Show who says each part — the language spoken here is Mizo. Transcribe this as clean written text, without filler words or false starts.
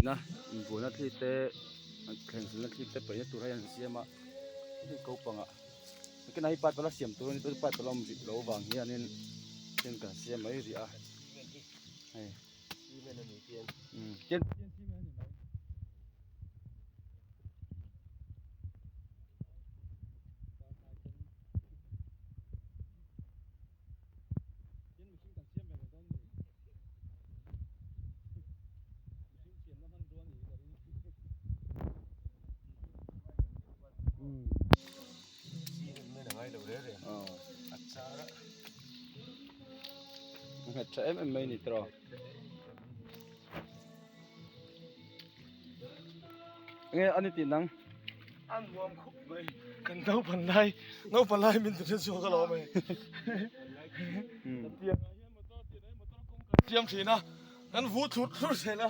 Speaker 1: Na inbualna thli te thleng silna thli te paihna tur hi an siam a hei ko pangah nakinah hi pipe la siam tur a ni tawh pipe la awm rih loh avang hianin heng kan siam mai rih a hei umm tian cement a ni mai. Nghet tha em em mai ni tawh. Nge ani tih nang.
Speaker 2: An nuam khawp mai. Kan naupan lai naupan lai min ti hre chhuak alawm hei. Tiang ah hian motor tiang ah hian motor kawng kan siam thin a kan vu thlur thlur zel a.